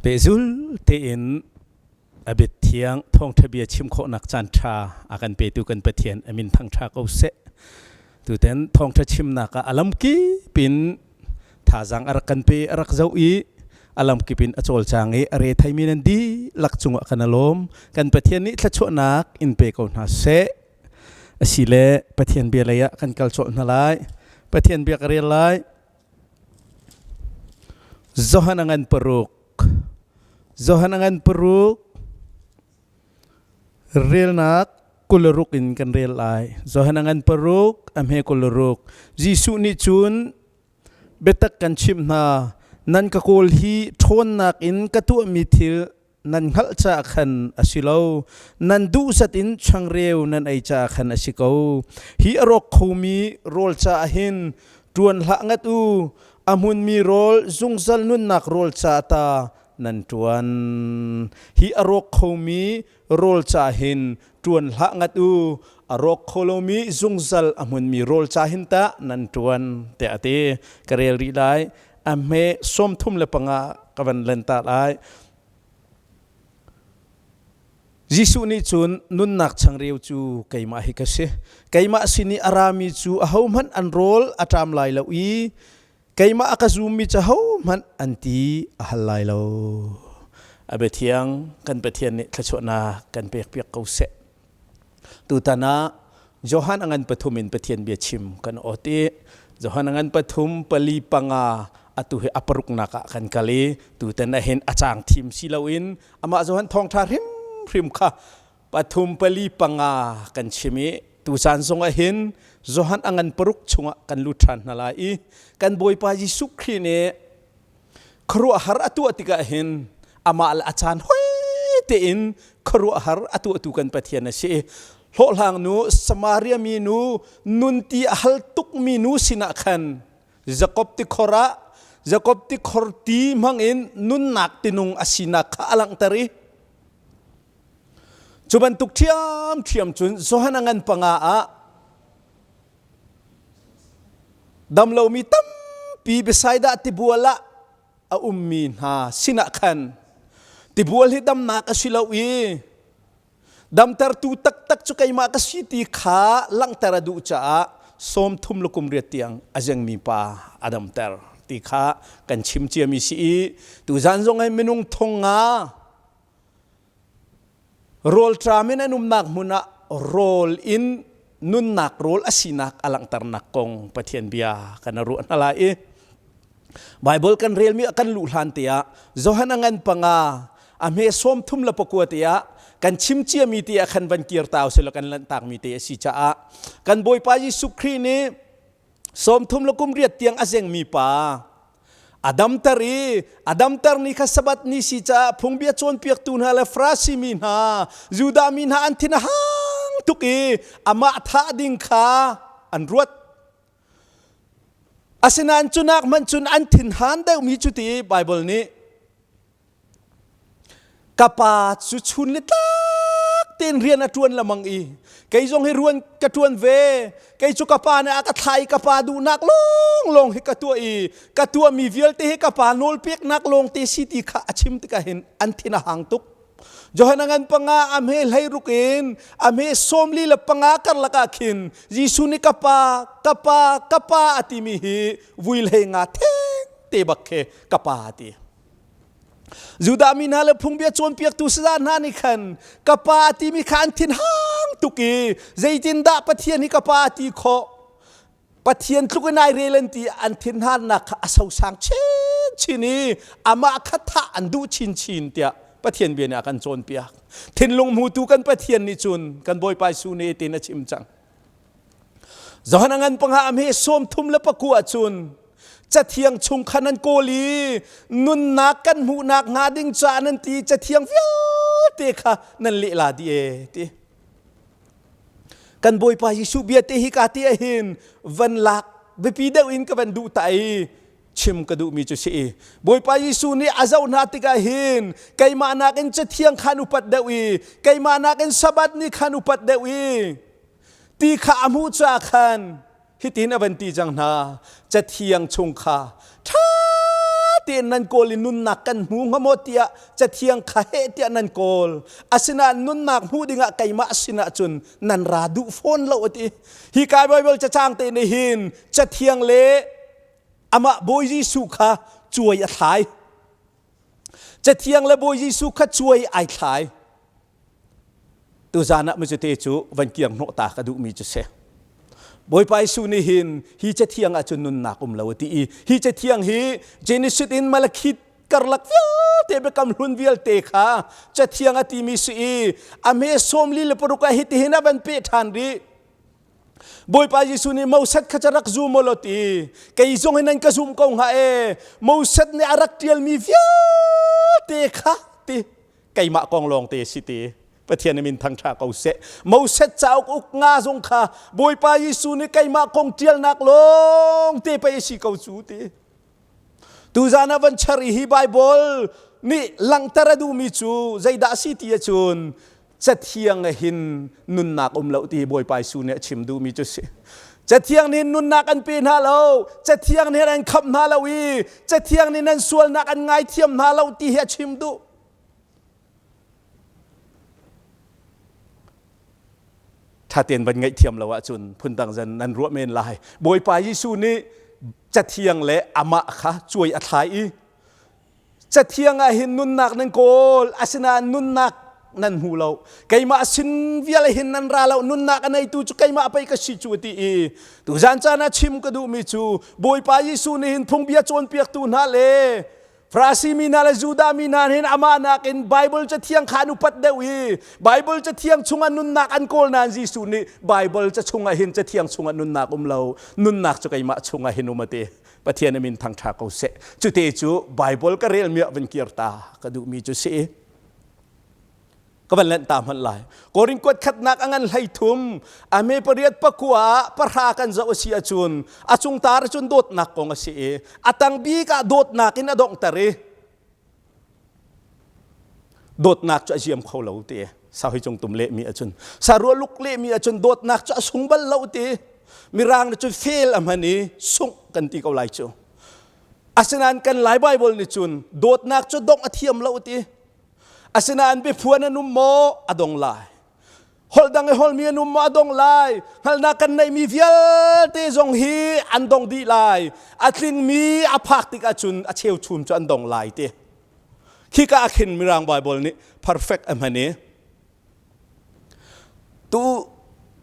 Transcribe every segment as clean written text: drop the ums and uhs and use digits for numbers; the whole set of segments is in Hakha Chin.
Pehzul tein a biathiang thawngṭha bia chim khawhnak caan ṭha a kan petu kan Pathian a min thangṭha ko seh. Tuten thawngṭha chimnak ah a lamkip in thazaang a rak kan pe a rak zoh i a lamkip in a cawlcang i a re theimi nan dihlak cungah kan a lawm. Kan Pathian nih thluachuahnak in pe ko hna seh. Asile Pathian bia lei ah kan kal colh hna lai. Pathian bia ka rel lai. Johan a ngan paruk. Johan a ngan paruk. Relnak 26 in kan rel lai. Johan a ngan paruk, a hme 26. Jesuh nih cun biatak kan chimh hna, nan ka kawl hi ṭhawnnak in ka tuahmi thil nan hngalh caah khan a si lo nan duhsat in changreu nan ei caah khan a si ko hi a rawk khomi rawl caah hin ṭuan hlah ngat u a hmunmi rawl zungzal nunnak rawl caah ta nan ṭuan hi a rawk khomi rawl caah hin ṭuan hlah ngat u a rawk kho lomi zungzal a hmunmi rawl caah hin tah nan ṭuan tiah a ti ka rel rih lai a hme 35 ka van len ta lai Jesuh nih cun nunnak changreu cu keimah hi ka si. Keimah sin i a rami cu ahohmanh an rawl a ṭam lai lo i keimah a ka zummi cu ahohmanh an ti a hal lai lo. A biathiang kan Pathian nih thluachuahnak kan pekpiak ko seh. Tutan ah Johan a ngan pathum in Pathian bia chim kan awt i Johan a ngan pathum pali panga atu hi a paruknak ah kan kal i tutan ah hin a caang thim si loin amah Johan thawngṭha hrimhrim kha pathum pali panga kan chim i tucaan zong ah hin Johan a ngan paruk chungah kan lut ṭhan hna lai i kan Bawipa Jesuh Khrih nih khuaruahhar a tuah tikah hin amah le a caan hoi tein khuaruahhar a tuahtu kan Pathian a si. Hlawhhlang nu Samaria mi nu nunti a hal tukmi nu sinah khan Jakob tikhor ah Jakob tikhor ti hmangin nunnak tinung a sinak kha a langhter i cu bantuk ṭhiamṭhiam cun Johan a ngan panga ah Damlomi tampi Bethsaida tibual ah a ummi hna sinah khan tibual hi damnak a si lo i damtertu taktak cu keimah ka si ti kha langhter a duh caah sawm thum le kum riat tiang a zengmi pa a damter ti kha kan chim ciami si i tuzan zong hi minung thong nga Rawlṭam in an umnak hmun ah rawl in nunnak rawl a sinak a langhternak kong Pathian bia kan ruah hna lai i Baibal kan relmi a kan luh hlan te ah Johan a ngan panga a hme 39 te ah kan chim ciami te ah khan van kir ta usih law kan lanhtakmi te a si caah kan Bawipa Jesuh Khrih nih 38 tiang a zengmi pa a damter i a damter ni kha Sabbath ni si caah phungbia cawnpiaktu hna le Farasi mi hna Judah mi hna an thin a hang tuk i amah thah ding kha an ruat. Asinain cunak hmanh cun an thinhan deuhmi cu ti Baibal nih Ka pa cu chun le tlak tein rian a ṭuan lemang i kei zong hi ruan ka ṭuan ve. Kei cu ka pa nih a ka thlah i ka pa duhnak lawnglawng hi ka tuah i ka tuahmi vialte hi ka pa nawlpeknak lawngte si ti kha a chim tikah hin an thin a hang tuk. Johan a ngan panga a hme 16 in a hme 45 karlak ah khin Jesuh nih ka pa, ka pa, ka pa a timi hi vui hlei nga theng te bak khi ka pa a ti. Judah mi hna le phungbia cawnpiaktu saza hna nih khan ka pa a timi kha an thin hang tuk i zeitindah Pathian hi ka pa a ti khawh Pathian tluk in ai rel an ti an thinhannak kha a sosang chinchin i amah kha thah an duh chinchin tiah Pathian bia nih a kan cawnpiak thinlung hmutu kan Pathian nih cun kan Bawipa Jesuh nih tin a chim cang Johan a ngan panga a hme 39 cun cathiang chung khan an kawl i nunnak kan hmuhnak hnga ding caah nan ti cathiang vialte kha nan lehla dih e ti kan Bawipa Jesuh bia te hi ka ti ahhin van lak biapi deuh in ka van duh ta i chim ka duhmi cu si i Bawipa Jesuh nih a zoh hna tikah hin keimah nakin cathiang khan upat deuh i keimah nakin Sabbath ni khan upat deuh i ti kha a hmuh caah khan hitin a van ti cang hna cathiang chung kha ṭha tein nan kawl i nunnak kan hmu hnga maw tiah cathiang kha heh tiah nan kawl. Asinain nunnak hmuh dingah keimah sinah cun nan ra duh fawn lo a ti. Hi ka Baibal cacang te nih hin cathiang le amah Bawi Jesuh kha cuai a thlai. Cathiang le Bawi Jesuh kha cuai ai thlai. Tuzan ah mizute cu van kiang hnawh ta ka duhmi cu si. Bawipa Jesuh nih hin hi cathiang ah cun nunnak um lo a ti i hi cathiang hi Genesis in Malakhi karlak vialte biakam hlun vialte kha cathiang a timi si i a hme sawmli le paruk ah hitihin a van peh ṭhan rih. Bawipa Jesuh nih Moses kha ca rak zum law ti kei zong hin nan ka zum ko hnga e Moses nih a rak ṭialmi vialte kha ti keimah kong lawng te si ti Pathian min thangṭha ko seh. Moses cauk uk nga zong kha Bawipa Jesuh nih keimah kong ṭialnak lawng te pei a si ko cu ti. Tuzan ah van char i hi Bible nih langhter a duhmi cu zeidah a si ti ahcun Cathiang ah hin nunnak um lo ti Bawipa Jesuh nih a chim duhmi cu si. Cathiang nih nunnak an pe hna lo, Cathiang nih an khamh hna lo i Cathiang nih nan sualnak an ngaithiam hna lo ti hi a chim duh. Ṭhatein van ngaihthiam lo ahcun phundang zan nan ruah men lai. Bawipa Jesuh nih Cathiang le amah kha cuai a thlai i Cathiang ah hin nunnak nan kawl, asinain nunnak nan hmu lo. Keimah sin vial hin nan ra lo, nunnak a neitu cu keimah pei ka si cu a ti i tuzan caan ah chim ka duhmi cu Bawipa Jesuh nih hin phungbia cawnpiaktu hna le Farasi mi hna le Judah mi hna hin amah nakin Baibal cathiang kha an upat deuh i Baibal cathiang chungah nunnak an kawl nain Jesuh nih Baibal ca chungah hin cathiang chungah nunnak um lo, nunnak cu keimah chungah hin um a ti. Pathian a min thangṭha ko seh. Cute cu Baibal ka relmi ah van kir ta ka duhmi cu si. Ka van lanh ta hmanh lai. Korin kuat khatnak a ngan hlei thum, a me pariat pakua ah pahra kan zoh a si ahcun a cung tar cun dawtnak kong a si i a tang bik ah dawtnak in a donghter i dawtnak cu a ziam kho lo ti sahui cung tum lehmi ahcun sarualuk lehmi ahcun dawtnak cu a sung bal lo ti mirang nih cun fail a hman i sungh kan ti ko lai cu asinain kan lai Bible nih cun dawtnak cu dongh a thiam lo ti Asinain biaphuan an um maw? A dong lai. Holh dang i holmi an um maw? A dong lai. Hngalhnak kan neihmi vialte zong hi an dong dih lai. A tlingmi a phak tik ahcun a cheuchum cu an dong lai ti. Khika ah khin Mirang Bible nih perfect a hman i tu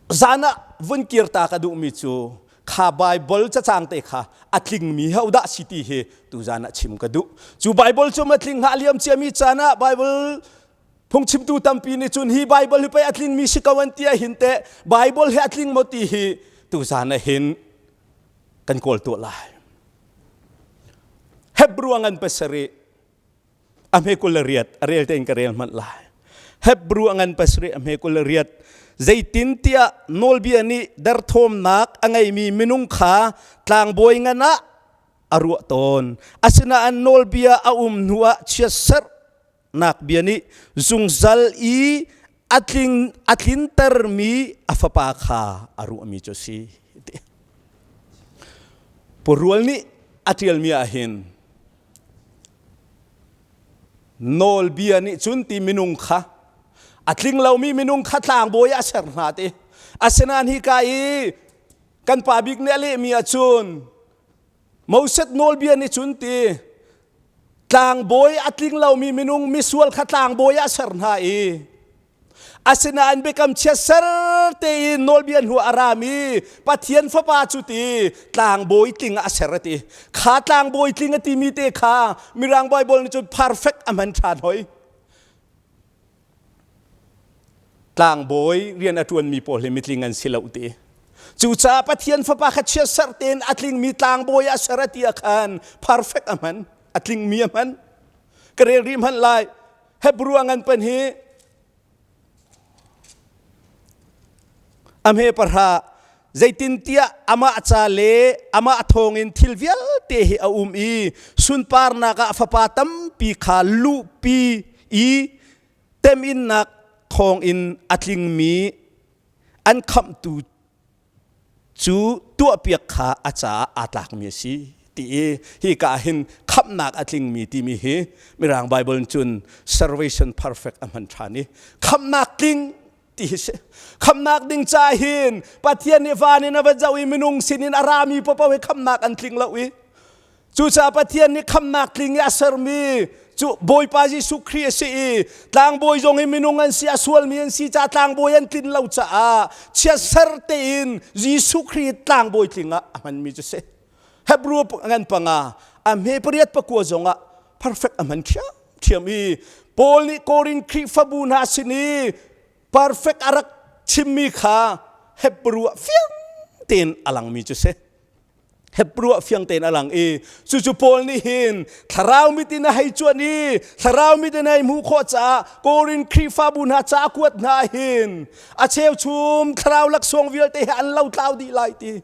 zan ah vun kir ta ka duhmi cu kha Bible cacang te kha a tlingmi hodah si ti hi tuzan ah chim ka duh. Cu Bible cu ma tling hnga liam ciami caan ah Bible phungchimtu tampi nih cun hi Bible hi pei a tlingmi si ko an ti ah hin teh Bible hi a tling maw ti hi tuzan ah hin kan kawl tuah lai. Hebrew ngan pasarih a hme 28 a rel tein ka rel hmanh lai Hebrew a ngan pasarih a hme 28 zeitintiah nawlbia nih derthawmnak a ngeimi minung kha tlangbawi ngan ah a ruah tawn asinain nawlbia a um hnuah chiatserhnak bia nih zungzal i a tling a tlintermi a fapa kha a ruahmi cu a si Purual nih a ṭialmi ah hin Nawlbia nih cun ti minung kha a tling lomi minung kha tlangbawi ah a ser hna ti. Asinain hika i kan pa bik nih a lehmi ahcun Moses nawlbia nih cun ti tlangbawi a tling lomi minung misual kha tlangbawi ah a ser hna i Asinain biakam chiatser tein nawlbia hnu a rami Pathian Fapa cu ti tlangbawi tling ah a ser a ti. Kha tlangbawi tling a timi te kha Mirang Bible nih cun perfect a hman ṭhan hoi. Tlangbawi rian a ṭuanmi pawl hi mitling an si lo ti. Cucaah Pathian Fapa kha chiatser tein a tlingmi tlangbawi ah a ser a ti ah khan perfect a hman, a tlingmi a hman. Ka rel rih hmanh lai. Hebrew a ngan pan hi a hme pahra zeitintiah amah ca le amah thawngin thil vialte hi a um i sunparnak ah fapa tampi kha luhpi i teminnak thawngin a tlingmi an khamhtu cu tuahpiak kha a caah aa tlakmi a si ti i hika ah hin Khamhnak a tlingmi timi hi Mirang Bible cun salvation perfect a hman ṭhan i khamhnak tling ti hi si. Khamhnak ding ca hin Pathian nih van in a va zoh i minung sinin a rami paoh hi khamhnak an tling lo i Cucaah Pathian nih khamhnak tling i a sermi cu Bawipa Jesuh Khrih a si i tlangbawi zong hi minung an si a sualmi an si caah tlangbawi an tlin lo caah chiatser tein Jesuh Khrih tlangbawi tling ah a hmanmi cu si. Hebrew ngan panga a hme pariat pakua zongah perfect a hman ṭhiamṭhiam i Paul nih Korin Khrihfabu hna sin i perfect a rak chimmi kha Hebrew ah fiang tein a langmi cu si. Hebrew ah fiang tein a lang i cucu Paul nih hin thlarau mit in a hei cuan i thlarau mit in a hei hmuh khawh caah Korin Khrihfabu hna ca a kuat hna hin a cheuchum thlarau laksawng vialte he an lo tlau dih lai ti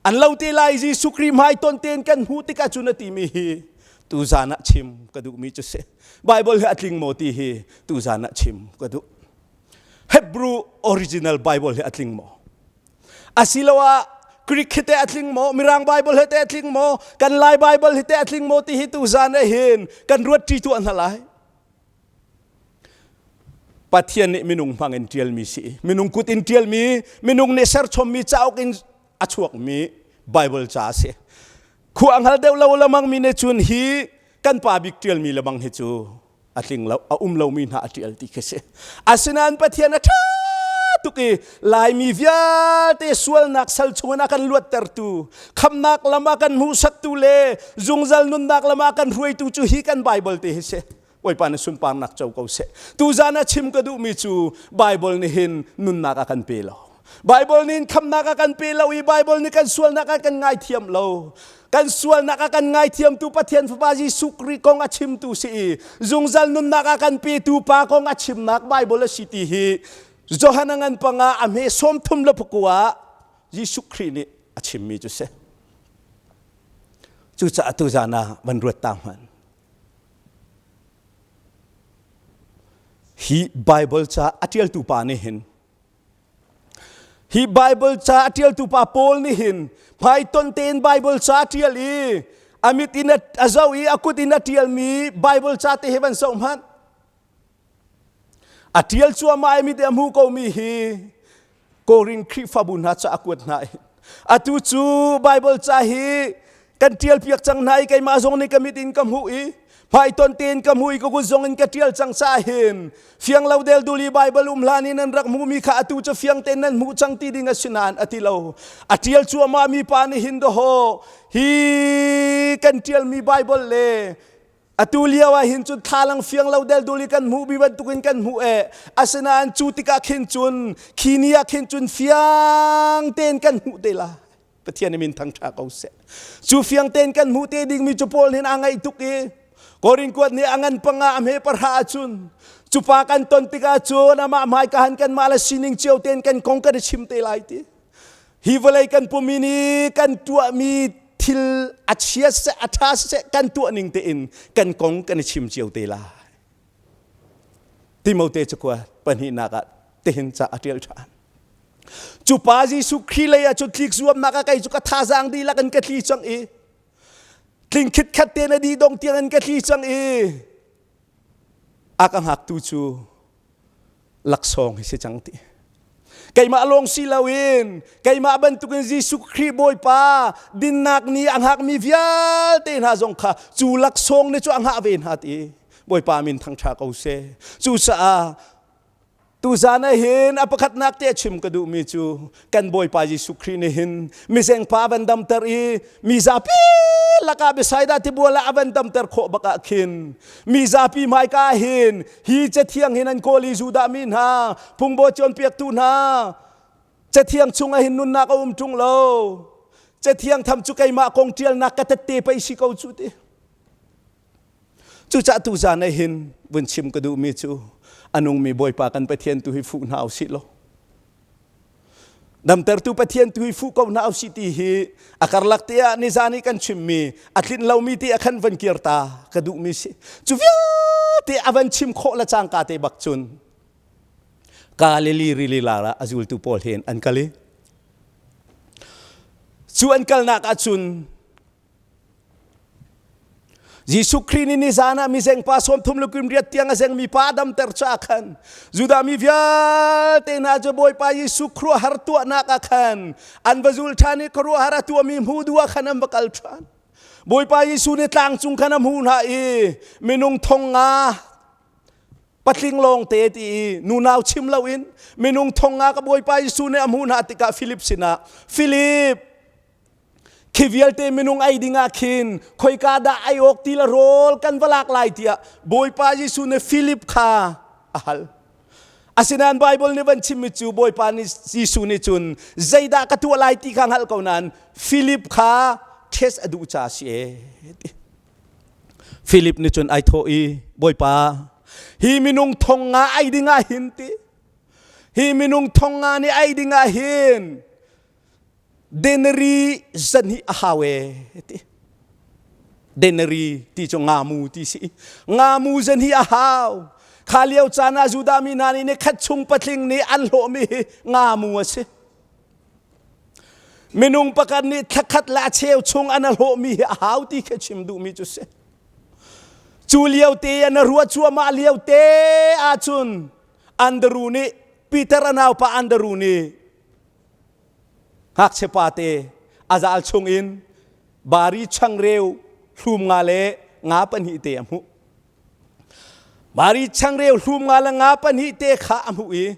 an lo te lai Jesuh Khrih hmai ton tein kan hmuh tikah cun a timi hi tuzan ah chim ka duhmi cu si Bible hi a tling maw ti hi tuzan ah chim ka duh Hebrew original Bible hi a tling maw Asiloah Greek hi teh a tling maw, Mirang Bible hi teh a tling maw, kan Lai Bible hi teh a tling maw ti hi tuzan ah hin kan ruat ṭi tuah hna lai. Pathian nih minung hmang in ṭialmi si, minung kut in ṭialmi, minung nih serchommi cauk in a chuakmi Bible ca a si. Khua a hngal deuh lo lamang mi nih cun hi kan pa bik ṭialmi lamang hi cu a tling lo a um lomi hna a ṭial ti khi si asinain Pathian a ṭha tuk i Laimi vialte sualnak sal chungin a kan luattertu khamnak lam a kan hmuhsaktu le zungzal nunnak lam a kan hruaitu cu hi kan Bible te hi si Bawipa na sunparnak co ko seh tuzan ah chim ka duhmi cu Bible nih hin nunnak a kan pe lo Bible nih khamnak a kan pe lo i Bible nih kan sualnak a kan ngaithiam lo. Kan sualnak a kan ngaithiamtu Pathian Fapa Jesuh Khrih kong a chimtu si i zungzal nunnak a kan petu Pa kong a chimnak Bible a si ti hi Johan a ngan panga a hme sawm thum le pakua Jesuh Khrih nih a chimmi cu si. Cucaah tuzan ah van ruat ta hmanh. Hi Bible ca a ṭialtu pa nih hin Hi Baibal ca a ṭialtu pa Paul nih hin hmaitonh tein Baibal ca a ṭial i a mit in a zoh i a kut in a ṭialmi Baibal ca te hi van zoh hmanh. A ṭial cuahmah i mit i a hmu komi hi Korin Khrihfabu hna ca a kuat hna i atu cu Baibal ca hi kan ṭialpiak cang hna i keimah zong nih ka mit in ka hmuh i hmaiton tein ka hmuh i ka kut zong in ka ṭial cang caah hin fiang lo del dul i Baibal um hlan in nan rak hmuhmi kha atu cu fiang tein nan hmuh cang ti ding a si nain a ti lo a ṭial cuahmah mi pa nih hin dawhaw hi kan ṭialmi Baibal le atu lio ah hin cun thlalang fiang lo del dul i kan hmuh mi bantukin kan hmuh e asinain cu tikah khin cun khi ni ah khin cun fiang tein kan hmuh te lai Pathian min thangṭha ko seh. Cu fiang tein kan hmuh te dingmi cu Paul hin a ngaih tuk i Korin kuat nih a ngan panga a hme parha ahcun cu pa kan ton tikah cun amah hmaika han kanmah le sining cio tein kan kong kan i chim te lai ti. Hi vawlei kan pumi nih kan tuahmi thil a chia siseh a ṭha siseh kan tuah ning tein kan kong kan i chim cio te lai. Timote cakuat pahnihnak ah tihin ca a ṭial ṭhan. Cu pa Jesuh Khrih lei ah cun tlik zuamnak ah kei cu ka thazaang dihlak in ka tli cang i tling khitkhat tein a dih dong tiang in ka tli cang i a ka hngaktu cu laksawng hi si cang ti. Keimah lawng si loin keimah bantukin Jesuh Khrih Bawipa dinnak ni a hngakmi vialte hna zong kha cu laksawng nih cu a hngah ve hna ti. Bawipa min thangṭha ko seh. Cucaah Tuzan ah hin a pakhatnak te chim ka duhmi cu kan Bawipa Jesuh Khrih nih hin mizengpa a van damter i mi zapi lakah Bethsaida tibual ah a van damter khawh bak ah khin mi zapi hmaika ah hin hi cathiang hin an kawl i Judah mi hna phungbawi cawnpiaktu hna cathiang chungah hin nunnak a um ṭung lo cathiang tham cu keimah kong ṭialnak ka tette pei si ko cu ti Cucaah tuzan ah hin vun chim ka duhmi cu a nungmi Bawipa kan Pathian tu hi fuh hna usih law damtertu Pathian tu hi fuh ko hna usih ti hi a karlak te ah nizan i kan chimmi a tlinh lomi ti a khan van kir ta ka duhmi si cu vialte a van chim khawh le cangka te bak cun Galilee rili lar ah a zultu pawl hin an kal i cu an kalnak ahcun. Jesuh Khrih nih nizan ah mizeng pa sawmthum le kum riat tiang a zengmi pa a damter caah khan Judah mi vialte hna cu Bawipa Jesuh khuaruahhar tuahnak ah khan an va zul ṭhan i khuaruahhar a tuahmi hmu duh ah khan an va kal ṭhan. Bawipa Jesuh nih tlang cung khan a hmuh hna i minung thong nga patling lawng te ti i nunau chim loin minung thong nga ka Bawipa Jesuh nih a hmuh hna tikah Filip sinah Filip Khi vialte minung ei dingah khin khoika dah ei awk ti le rawl kan va lak lai tiah Bawipa Jesuh nih Filip kha a hal. Asinain Baibal nih van chimmi cu Bawipa nih Jesuh nih cun zeidah ka tuah lai ti kha hngalh ko nain Filip kha test a duh ca a si ee. Filip nih cun ai thawh i Bawipa hi minung thong nga ei dingah hin ti hi minung thong nga nih ei dingah hin Denari zan hi a hau e ti. Denari ti cu ngamu ti si. Ngamu zan hi a hau. Kha lio caan ah Judah mi hna nih ni khat chung patling nih an hlawhmi hi ngamu a si. Minung pakhat nih thlakhat le a cheu chung an a hlawhmi hi a hau ti khi chim duhmi cu si. Cu lio te an ruah cuahmah lio te ahcun Andrew nih Peter a naupa Andrew nih Ngakchia pate a zal chungin bari changreu hlum nga le nga pahnih te a hmuh. Bari changreu hlum nga le nga pahnih te kha a hmuh i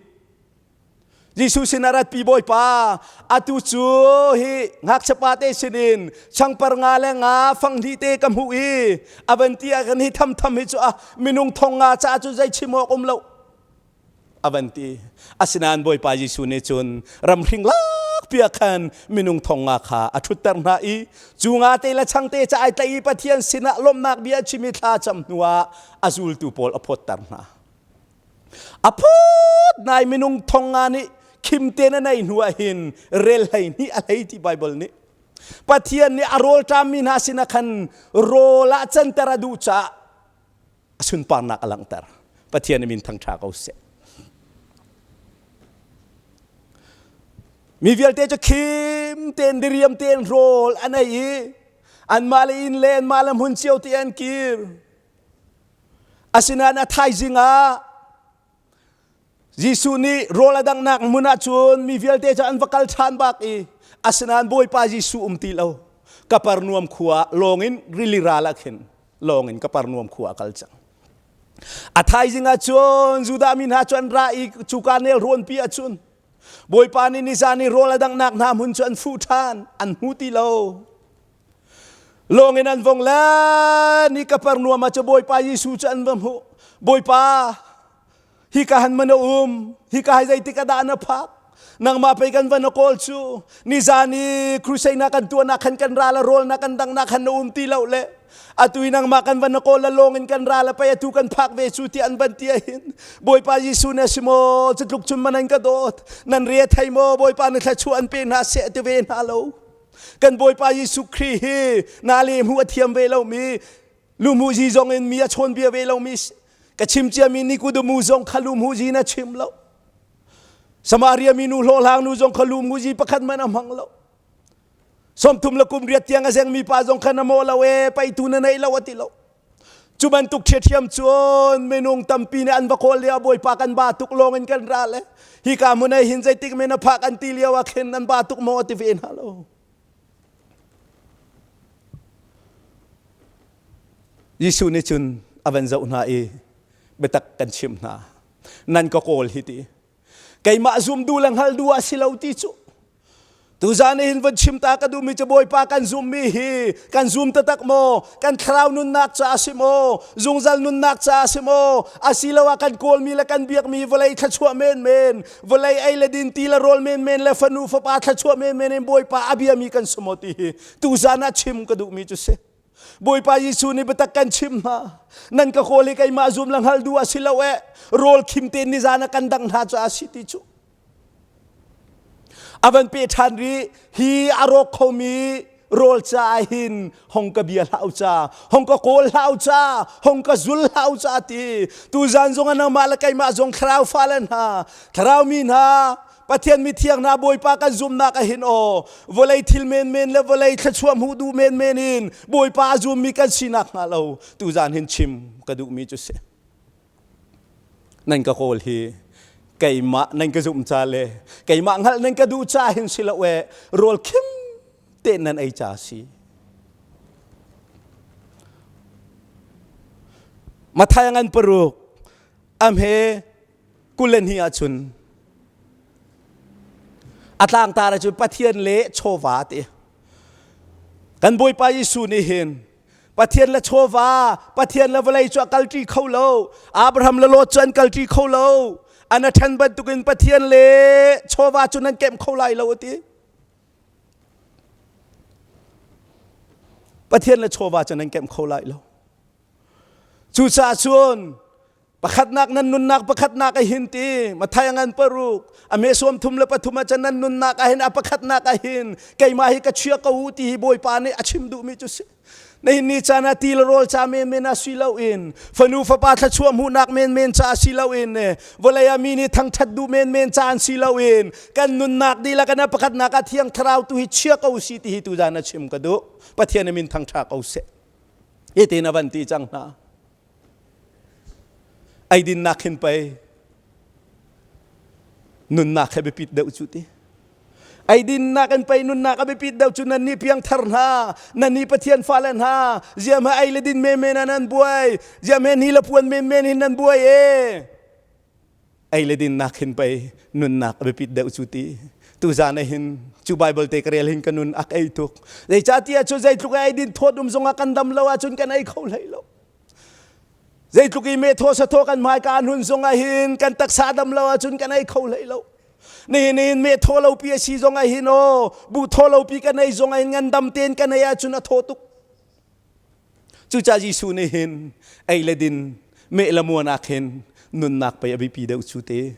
Jesuh sin a ratpi Bawipa atu cu hi ngakchia pate sinin changpar nga le nga fang hnih te ka hmuh i a van ti ah kan hi tham tham hi cu a minung thong nga ca cu zei chim awk um lo a van ti. Asinain Bawipa Jesuh nih cun ramhring lakpi ah khan minung thong nga kha a ṭhutter hna i cu nga te le changte ca ai tlaih i Pathian sinah lawmhnak bia a chim i thla cam hnuah a zultu pawl a phawtter hna. A phawt nai minung thong nga nih khim te na nei hnu ah hin rel hlei hnih a hlei ti Bible nih. Pathian nih a rawl ṭammi hna sinah khan rawl ah canter a duh caah a sunparnak a langhter. Pathian min thangṭha ko seh. Mi vialte cu khim tein diriam tein rawl an ei i anmah le inn le anmah le hmun cio te an kir. Asinain a thaizing ah Jesuh nih rawl a danghnak hmun ah cun mi vialte cu an va kal ṭhan bak i asinain Bawipa Jesuh um ti lo. Kapernaum khua ah lawng in rili ral ah khin lawng in Kapernaum khua a kal cang. A thaizing ah cun Judah mi hna cu an ra i cuka nelrawnpi ah cun Bawipa nih nizan i rawl a danghnak hna hmun cu an fuh ṭhan, an hmu ti lo. Lawng in an vong le ni Kapernaum ah cu Bawipa Jesuh cu an va hmuh. Bawipa, hika han man a um hika hai zeitik ah dah na phak nangmah pei kan van a kawl cu nizan i crusade na kan tuahnak khan kan ral a rawl na kan dang na khan na um ti lo le atu i nangmah kan van a kawl la lawng in kan ral a pei atu kan phak ve cu ti an van ti hin bawipa Jesuh na si maw cu tluk cun man an ka dawt nan re thei maw bawipa na thluachuah an pe hna seh ti ve hna lo kan bawipa Jesuh Khrih hi na le hmu a thiam ve lo mi Lumhuzi zong in mi a chawnbia ve lomi ka chim ciami Nikodemus zong kha lumhuzi na chim lo. Samaria minu hlawhhlang nu zong kha lumhuzi pakhat man a hmang lo. Sawmthum le kum riat tiang a zengmi pa zong kha na maw lo e peitu na nei lo a ti lo. Cu bantuk ṭhiaṭhiam cun minung tampi nih an va kawl lio bawipa kan ba tuk lawng in kan ra le hika hmun ai hin zeitik men a phak an ti lio ah khin an ba tuk maw a ti ve hna lo. Jesuh nih cun a van zoh hna i biatak kan chimh hna nan ka kawl hi ti keimah zum duh le hngal duh ah si lo ti cu tuzan hin van chim ta ka duhmi cu Bawipa kan zummi hi kan zum taktak maw kan thlarau nunnak ca a si maw zungzal nunnak ca a si maw asiloah kan kawlmi le kan biakmi vawlei thluachuah menmen vawlei ei le din ti le rawl menmen le fanu fapa thluachuah menmen in Bawipa a biami kan si maw ti hi tuzan ah chim ka duhmi cu si Bawipa Jesuh nih biatak kan chim hna nan ka kawl hi keimah zum le hngal duh a si lo eh rawl khim tein nizan ah kan dang hna cu a si ti cu a van pe ṭhan rih hi a rawk khomi rawl caah hin hong ka bia hlah u ca hong ka kawl hlah u ca hong ka zul hlah u ca ti tuzan zong ah nangmah le keimah zong thlarau fale hna thlarau mi hna. Pathian mithiang hna Bawipa kan zumnak ahin aw vawlei thil menmen le vawlei thluachuah hmuh duh menmen in Bawipa a zummi kan sinak hnga lo tuzan hin chim ka duhmi cu si. Nan ka kawl hi keimah nan ka zumh ca le keimah hngalh nan ka duh ca hin si lo e rawl khim te nan ei ca si. Mathai ngan paruk amhe 22 ahcun a tlangtar cu Pathian le chawva ti kan Bawipa Jesuh nih hin Pathian le chawva Pathian le vawlei cu a kalṭi kho lo Abraham le Lot cu an kalṭi kho lo an a ṭhen bantukin Pathian le chawva cu nan kemh kho lai lo a ti Pathian le chawva cu nan kemh kho lai lo Cucaah cun pakhatnak nan nunnak pakhatnak a hin ti Mathai ngan paruk a me suam thum le pathum ah cun nan nunnak ah hin a pakhatnak ah hin keimah hi ka chia ko u ti hi Bawipa nih a chim duhmi cu si. Nihin ni caan ah ti le rawl ca menmen ah si loin fanu fapa thluachuah hmuhnak menmen ca si loin vawlei ah mi nih thangṭhat duh menmen ca an si loin kan nunnak dihlak in a pakhatnak ah Thiang Thlarau tu hi chia ko si ti hi tuzaan a chim ka duh. Pathian min thangṭha ko seh. Hitin a van ti cang hna. Eidinnak hin pei nunnak he biapit deuh cu ti. Eidinnak in pei nunnak a biapit deuh cu nan nih piangthar hna, nan nih Pathian fale hna, ziam he ei le din menmen ah nan buai, ziam he ni le puan menmen hin nan buai e. Ei le dinnak hin pei nunnak a biapit deuh cu ti tuzan ah hin cu Bible te ka rel hin ka nun ak ei tuk zeicahtiah cu zeitluk ei din thawt um zongah kan dam lo ahcun kan ei kho hlei lo zeitluk i me thaw sa thaw kan hmaika an hun zongah hin kan taksa dam lo ahcun kan ei kho hlei lo nihin hin me thaw lo pi a si zongah hin aw bu thaw lo pi kan ei zongah hin ngandam tein kan ei ahcun a thaw tuk Cucaah Jesuh nih hin ei le din, meh le muan ah khin nunnak pei a biapi deuh cu te.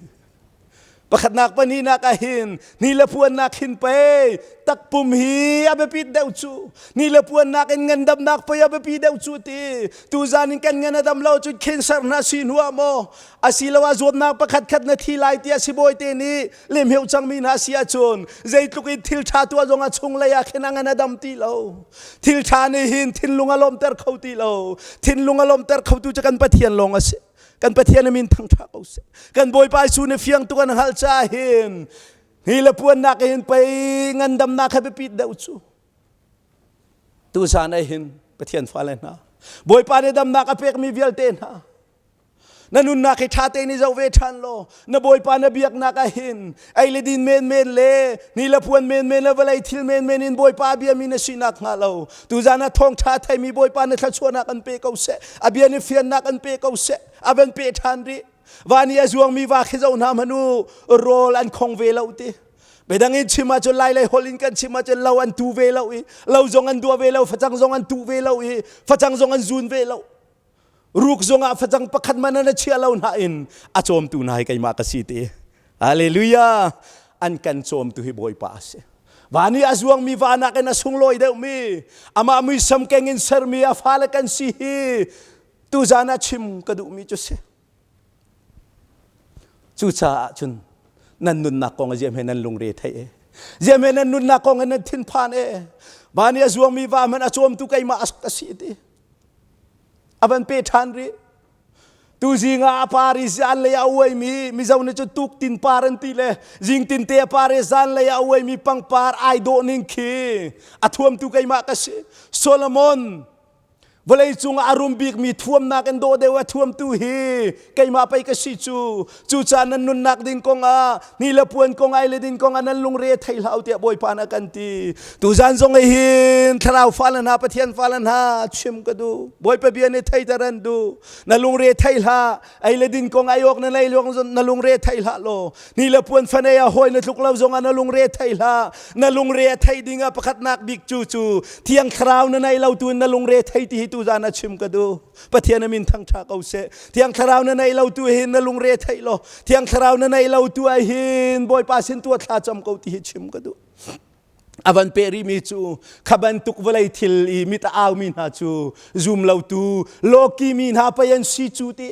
Pakhatnak pahnihnak ah hin ni le puannak hin pei takpum hi a biapit deuh cu. Ni le puannak in ngandamnak pei a biapi deuh cu ti. Tuzan in kan ngan a dam lo cun cancer hna si hnu ah maw asiloah zawtnak pakhat khat na thi lai tiah sibawi te nih lemheu cangmi hna si ahcun zeitluk in thil ṭha tuah zong a chunglei ah khin a ngan a dam ti lo thil ṭha nih hin thinlung a lawmter kho ti lo thinlung a lawmter khotu cu kan Pathian lawng a si kan Pathian a min thangṭha ko seh kan Bawipa Jesuh nih fiang tuk an hngalh caah hin hi le puannak hin pei ngandamnak he biapit deuh cu tuzan ah hin Pathian fale hna Bawipa nih damnak a pekmi vialte hna Na nunnak hi ṭha tein i zoh ve ṭhan law na Bawipa na biaknak ah hin ei le din menmen le ni le puan menmen le vawlei thil menmen in Bawipa a biami na sinak hnga lo. Tuzan ah thawngṭha a theimi Bawipa na thluachuahnak an pe ko seh. A bia nih fiannak an pe ko seh. A van pe ṭhan rih. Van i a zuangmi va khi zoh hna hmanh u rawl an khong ve lo ti. Bedang in chim ahcun lai lei holh in kan chim ahcun lo an tu ve lo i lo zong an duah ve lo facang zong an tuh ve lo i facang zong an zun ve lo. Ruk zongah facang pakhat man an chia lo na in a cawmtu hna hi keimah ka si ti. Hallelujah! An kan cawmtu hi Bawipa a si. Van i a zuangmi va nakin a sunglawi deuhmi, amah muisam keng in sermi a fale kan si hi tuzan ah chim ka duhmi cu si. Cucaah cun nan nunnak kong a ziam he nan lungre thei e. Ziam he nan nunnak kong he nan thinphan e. Van i a zuangmi va hmanh a cawmtu keimah ka si ti. A van pe ṭhan rih. Tuzing ah a par i zanlei ah a uaimi Mizo nih cun tuktin par an ti le zingtin te a par i zanlei ah a uaimi pangpar ai dawh ning khi a thuamtu keimah ka si. Solomon vawlei cungah a rum bikmi thuamnak in dawh deuh a thuamtu hi keimah pei ka si cu. Cucaah nan nunnak ding kongah ni le puan kong ai le ding kong ah nan lungre thei hlah u tiah Bawipa nih a kan ti. Tuzan zong ah hin thlarau fale hna Pathian fale hna chim ka duh. Bawipa bia nih theiter an duh. Na lungre thei hlah. Ei le din kong ai awk na lei lawng na lungre thei hlah law. Ni le puan fanei ah hawi na tluk lo zong ah na lungre thei hlah. Na lungre a thei ding ah pakhatnak bik cu cu Thiang Thlarau na nei lo tu in na lungre thei ti hi tuzan ah chim ka duh. Pathian a min thangṭha ko seh. Thiang Thlarau na nei lo tu hin na lungre theih law Thiang Thlarau na nei lo tu ah hin Bawipa sin tu thla cam ko ti hi chim ka duh. A van peh rihmi cu kha bantuk vawlei thil i mit a aumi hna cu zum lo tu lawki mi hna pei an si cu ti.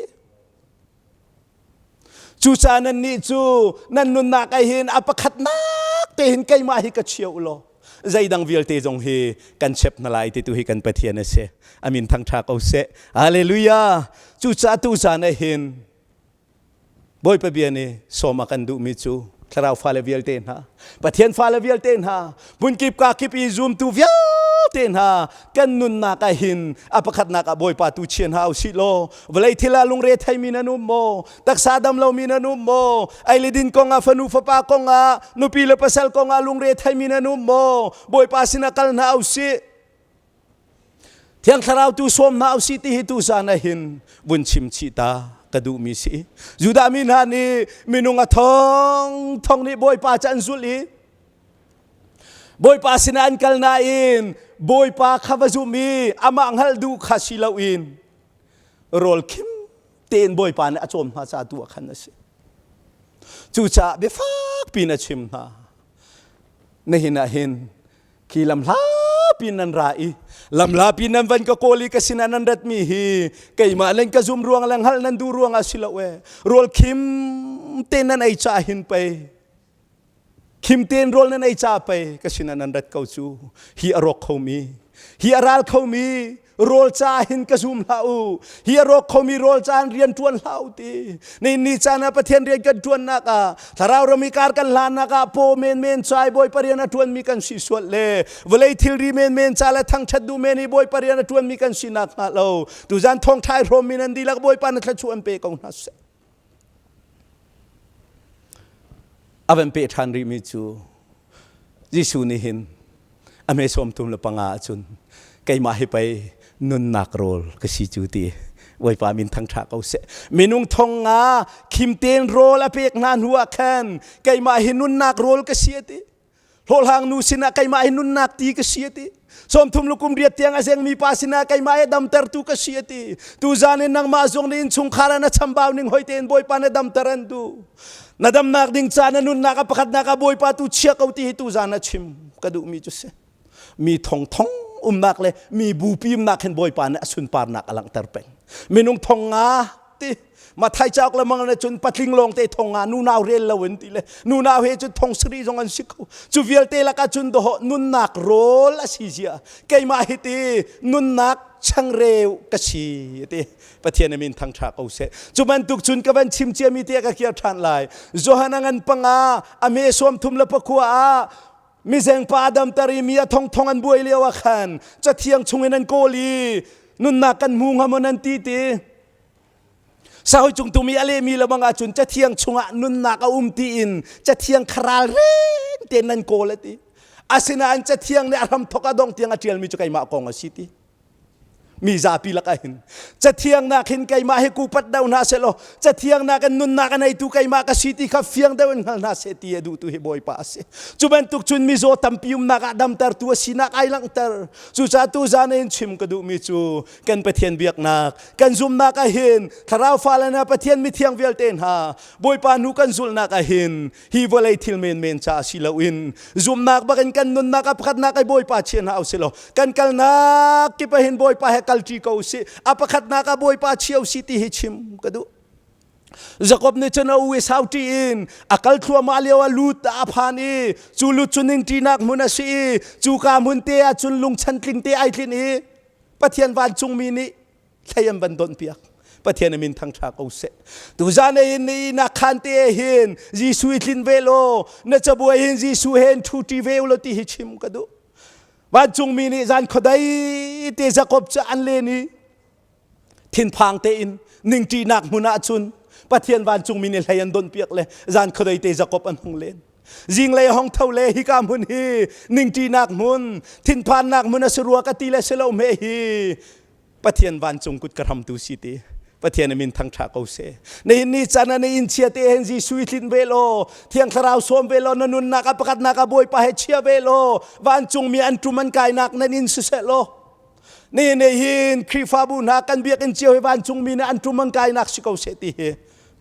Cucaah nannih cu nan nunnak ah hin a pakhatnak te hin keimah hi ka chia u law zeidang vialte zong hi kan chep hna lai ti tu hi kan Pathian a si. Amin thangṭha ko seh. Hallelujah. Cucaah tu zan ah hin Bawipa bia nih sawm a kan duhmi cu thlarau fale vialte hna, Pathian fale vialte hna, hmunkip kakip i zumtu vialte hna kan nunnak ah hin a pakhatnak ah Bawipa tu chia hna usih law vawlei thil ah lungre theimi nan um maw taksa dam lomi nan um maw ei le din kong ah fanu fapa kong ah nupi le pasal kong ah lungre theimi nan um maw Bawipa sinah kal hna usih Thiang Thlarau tu sawm hna usih ti hi tu zan ah hin vun chim chih ta ka duhmi si. Judah mi hna nih minung a thong thong nih Bawipa cu an zulh i Bawipa sinah an kal nain Bawipa kha va zum i amah hngalh duh kha si loin rawl khim tein Bawipa nih a cawm hna ca tu ah khan a si. Cucaah biafak piin a chim hna. Nihin ah hin Khi lamhlapi nan ra i lamhlapi nan van ka kawl i ka sinah nan ratmi hi keimah len ka zum ruang le hngalh nan duh ruangah si lo e rawl khim te nan ei ca hin pei khim tein rawl nan ei ca pei ka sinah nan rat ko cu hi a rawk khomi hi a ral khomi rawl ca hin ka zum hlah u hi a rawk khomi rawl ca in rian ṭuan hlah u ti ni ni caan ah Pathian rian kan ṭuannak ah thlarau ram i kar kan hlannak ah paw menmen cai Bawipa rian a ṭuanmi kan si sual le vawlei thilri menmen ca le thangṭhat duh men i Bawipa rian a ṭuanmi kan si nak hnga lo tuzan thawngṭha i hrawmmi nan dihlak Bawipa na thluachuah an pe ko hna seh a van pe ṭhan rihmi cu Jesuh nih hin a hme sawm thum le panga ahcun keimah hi pei nunnak rawl ka si cu ti Bawipa min thangṭha ko seh minung thong nga khim tein rawl a pek hna hnu ah khan keimah hi nunnak rawl ka si a ti hlawhhlang nu sinah keimah hi nunnak ti ka si a ti 30 le kum riat tiang a zengmi pa sinah keimah hi damtertu ka si a ti tuzan in nangmah zong nih innchungkhar ah na chambau ning hoi tein Bawipa na damter an duh na damnak ding ca na nunnak a pakhatnak ah Bawipa tu chia ko ti hi tuzan a chim ka duhmi cu si mi thong thong umnak le mi bupi umnak hin Bawipa nih a sunparnak a langhter peng minung thong nga ti Mathai cauk le mang cun patling lawng te thong nga nunau rel lo in ti le nunau he cun thong sari zong an si kho cu vialte lakah cun doh nunnak rawl a si zia keimah hi ti nunnak changreu ka si ti Pathian a min thangṭha ko seh cu bantuk cun ka van chim ciami te ka kir ṭhan lai Johan a ngan panga a me suam thum le pakhua ah mizengpa damter i mi a thongthong an buai lio ah khan cathiang chungin an kawl i nunnak kan hmu hnga maw nan ti ti Sahoi cung tum i a lehmi lebang ahcun cathiang chungah nunnak a um tiin cathiang kharal reng tein nan kawl a ti. Asinain cathiang nih a hramthok a dong tiang a ṭialmi cu keimah kong a si ti. Mi zapi lakah hin cathiang nak hin keimah hi kupat deuh hna seh law cathiang nak in nunnak a neitu keimah ka si ti kha fiang deuh in hngal hna seh ti a duhtu hi Bawipa a si. Cu bantuk cun mizaw tampi umnak ah damtertu a sinak ai langhter. Cucaah tuzan in chim ka duhmi cu kan Pathian biaknak kan zumhnak ah hin thlarau fale hna Pathian mithiang vialte hna Bawipa hnu kan zulhnak ah hin hi vawlei thil menmen ca si loin zumhnak bakin kan nunnak ah pakhatnak ai Bawipa chia hna usih law kan kalnak kip ah hin Bawipa he kalṭi ko usih a pakhatnak ah Bawipa chia usih ti hi chim ka duh Jakob nih cun a u Esau ṭih in a kal thluahmah lio ah lut a phan i cu lut cu ningṭinak hmun a si i cuka hmun te ah cun lungchan tling te ai tlinh i Pathian vancungmi nih thlei an van donhpiak. Pathian a min thangṭha ko seh. Tuzan in ni na khan te hin Jesuh i tlin ve law na cabuai hin Jesuh he in ṭhuṭi ve law ti hi chim ka duh. Vancungmi nih zan khuadei te Jakob cu an len i thinphang tein ningṭihnak hmun ah cun Pathian vancungmi nih hlei an donhpiak le zan khuadei te Jakob an hung len. Zinglei hong tho le hika hmun hi ningṭinak hmun, thinphannak hmun a si rua ka ti le si lo hme hi Pathian vancung kut ka hramtu si ti. Pathian a min thangṭha ko seh. Nihin ni caan ah na inn chia te hin Jesuh i tlinh ve law, Thiang Thlarau sawm ve law, na nunnak a pakhatnak ah Bawipa he chia ve law, vancungmi an ṭum an kainak nan inn siseh law, nihin hin Khrihfabu hna kan biakinn cio hi vancungmi nih an ṭum an kainak si ko seh ti hi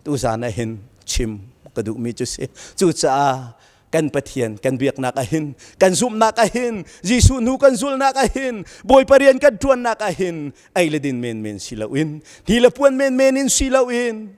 tuzan ah hin chim ka duhmi cu si. Cucaah kan Pathian kan biaknak ah hin kan zumhnak ah hin Jesuh hnu kan zulhnak ah hin Bawipa rian kan ṭuannak ah hin ei le din menmen si loin ni le puan menmen in si loin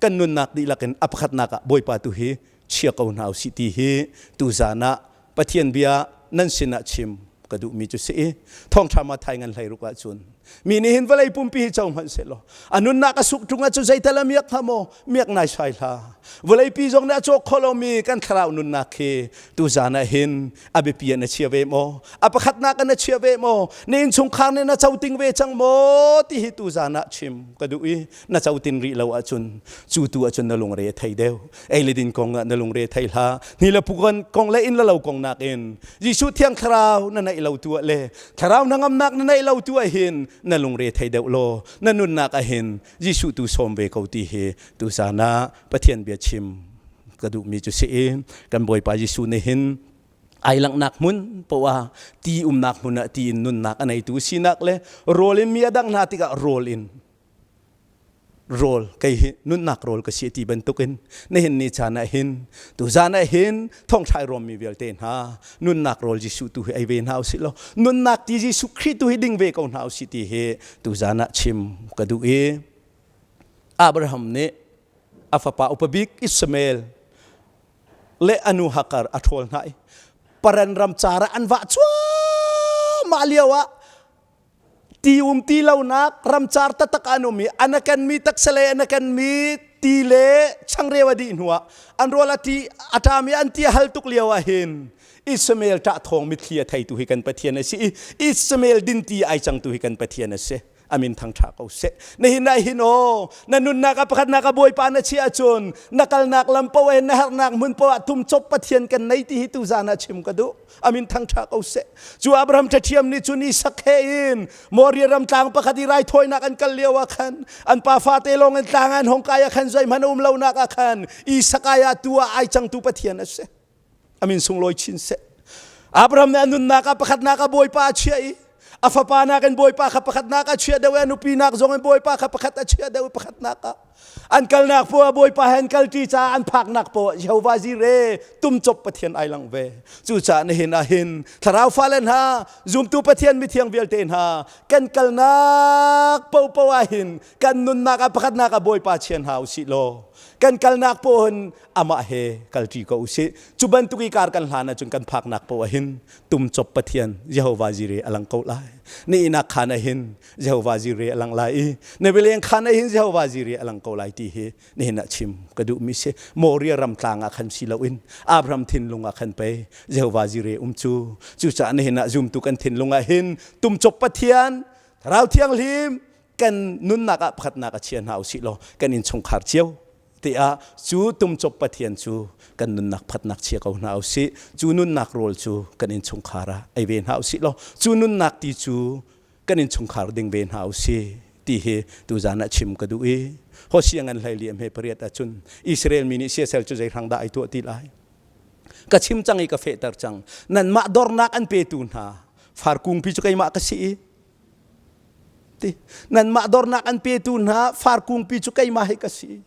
Kan nunnak dihlak in a pakhatnak ah Bawipa tu hi chia ko hna usih ti hi tuzaan ah Pathian bia nan sinah chim ka duhmi cu si i thawngṭha Matthai ngan 16 ahcun mi nih hin vawlei pumpi hi co hmanh sehlaw a nunnak a suk ṭung ahcun zeital a miak hnga maw? Miak naisai hlah. Vawleipi zong nih a cawk kho lomi kan thlarau nunnak hi tuzaan ah hin a biapi ah na chia ve maw? A pakhatnak ah na chia ve maw? Na innchungkhar nih na coting ve cang maw? Ti hi tuzaan ah chim ka duh i na cotin rih lo ahcun cu tu ahcun na lungre a thei deuh. Ei le din kong ah na lungre thei hlah. Ni le pukon kong le inn le lo kong nakin Jesuh Thiang Thlarau na neih lo tu ah le Thlarau hnangamnak na neih lo tu ah hin na lungre thei deuh law na nunnak ah hin Jesuh tu sawm ve ko ti hi tuzaan ah Pathian bia chim ka duhmi cu si i kan Bawipa Jesuh nih hin ai langhnak hmun poah ti umnak hmun ah ti in nunnak a neitu sinak le rawl in mi a dang hna tikah rawl in rawl kei hi nunnak rawl ka si ti bantukin nihin ni caan ah hin tuzaan ah hin thawngṭha i rawmmi vialte hna nunnak rawl Jesuh tu hi ei ve hna usih law nunnak ti Jesuh Khrih tu hi ding ve ko hna usih ti hi tuzaan ah chim ka duh i Abraham nih a fapa upa bik Ishmael le a nu Hagar a ṭhawl hna i Paran ram car ah an vah cuahmah lio ah Ti um ti lonak ramcar taktak an um i an a kenmi taksa le an a kenmi ti le changreu a dih hnuah an rawl a ti a ṭam i an ti a hal tuk lio ah hin Ishmael ṭah thawng mitthli a theitu hi kan Pathian a si i Ishmael dinti ai cangtu hi kan Pathian a si. Amin thangṭha ko seh. Nihin ah hin aw na nunnak ah pakhatnak ah Bawipa na chiah ahcun na kalnak lam paoh ah na herhnak hmun paoh ah tumcop Pathian kan nei ti hi tuzaan ah chim ka duh. Amin thangṭha ko seh. Cu Abraham ṭhathiam nih cun Isak he in Moria ram tlang pakhat i raithawinak an kal lio ah khan an pa fate lawng in tlang an hong kai ah khan zeihmanh a um lonak ah khan Isak ai ah tu ah ai cangtu Pathian a si. Amin sunglawi chin seh. Abraham nih a nunnak ah pakhatnak ah Bawipa a chiah i a fapa nakin Bawipa kha pakhatnak a chiah deuh i a nupi nak zong in Bawipa kha pakhat a chiah deuh i pakhatnak ah An kalnak poah Bawipa he an kalṭi caah an phaknak poah Jehovah Jireh tumcop Pathian ai lang ve. Cucaah nihin ah hin thlarau fale hna zumtu Pathian mithiang vialte hna kan kalnak paohpaoh ah hin kan nunnak ah pakhatnak ah Bawipa chian hna usih law kan kalnak poah hin amah he kalṭi ko usih. Cu bantuk i kar kan hlan ahcun kan phaknak poah hin tumcop Pathian Jehovah Jireh a lang ko lai. Ni inak khaan ah hin Jehovah Jireh a lang lai i na bialeng khan ah hin Jehovah Jireh a lang ko lai ti hi nihin ah chim ka duhmi si. Moria ram tlang ah khan si loin Abraham thinlung ah khan pei Jehovah Jireh um cu. Cucaah nihin ah zumtu kan thinlung ah hin tumcop Pathian Thlarau Thianghlim kan nunnak ah pakhatnak a chia hna usih law kan innchungkhar cio tiah cu tumcop Pathian cu kan nunnak phatnak chia ko hna usih. Cu nunnak rawl cu kan innchungkhar ah ei ve hna usih law cu nunnak ti cu kan innchungkhar ding ve hna usih ti hi tuzaan ah chim ka duh i Hosea ngan hlei liam he pariat ahcun Israel mi nih siasel cu zei hrang dah ai tuah ti lai? Ka chim cang i ka fehter cang. Nanmah dornak an petu hna farkungpi cu keimah ka si i ti nanmah dornak an petu hna farkungpi cu keimah hi ka si.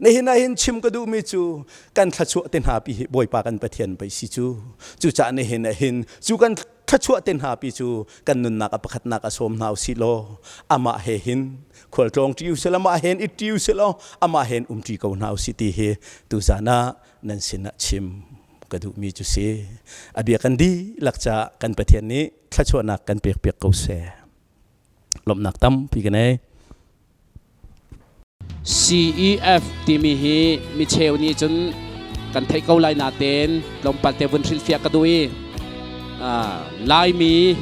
Nihin ah hin chim ka duhmi cu kan thluachuah te hna pi hi Bawipa kan Pathian pei si cu. Cucaah nihin ah hin cu kan thluachuah te hna pi cu kan nunnak a pakhatnak a sawm hna usih law amah he hin khualtlawng ṭi usih law amah he hin it ṭi usih law amah he hin um ṭi ko hna usih ti hi tuzaan ah nan sinah chim ka duhmi cu si. A bia kan dihlak caah kan Pathian nih thluachuahnak kan pekpiak ko seh. Lawmhnak tampi ka nei. CEF timi hi micheu nih cun kan theih ko lai natein tlawmpal te vun hrilhfiah ka duh i Laimi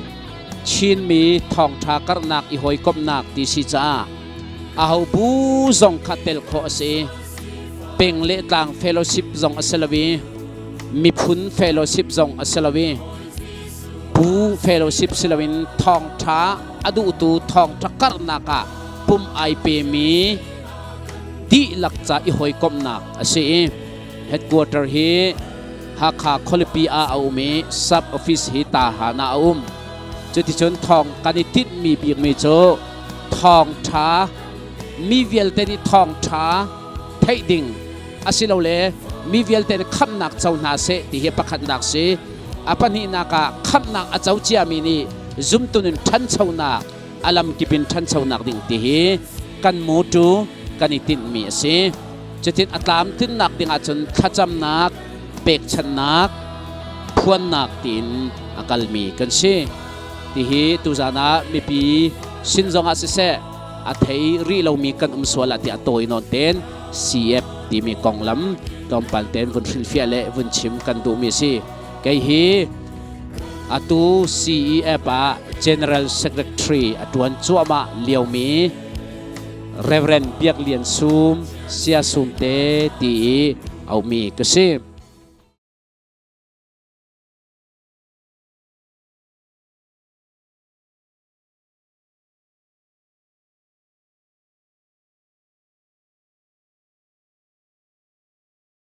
Chinmi thawngṭha karhnak i hawikomhnak ti si caah aho bu zong kha tel khawh a si. Peng le tlang fellowship zong a si lo i miphun fellowship zong a si lo i bu fellowship si loin thawngṭha a duhtu thawngṭha karhnak ah pum ai pemi dihlak ca i hawikomhnak a si i headquarter hi Hakha khualipi ah a um i sub office hi Tahan ah a um. Cuticun thawng kan i tinhmi bikmi cu thawngṭha mi vialte nih thawngṭha theih ding asilole mi vialte nih khamhnak co hna seh ti hi pakhatnak si. A pahnihnak ah khamhnak a co ciami nih zumtu nun ṭhanchonak a lamkip in ṭhanchonak ding ti hi kan mutu kan i tinhmi a si. Cutin a tlamtlinnak ding ahcun thlacamnak, pekchanhnak, phuannak tiin a kalmi kan si. Tihi tuzan ah mipi sin zongah siseh a thei rih lomi kan um sual ah tiah tawi nawn ten CF timi konglam tlawmpal ten vun hrilhfiah le vun chim kan duhmi a si. Kei hi atu CEF ah General Secretary a tuan cuahmah liomi Reverend Biak Lian Sum Sia Sum te ti i aumi ka si.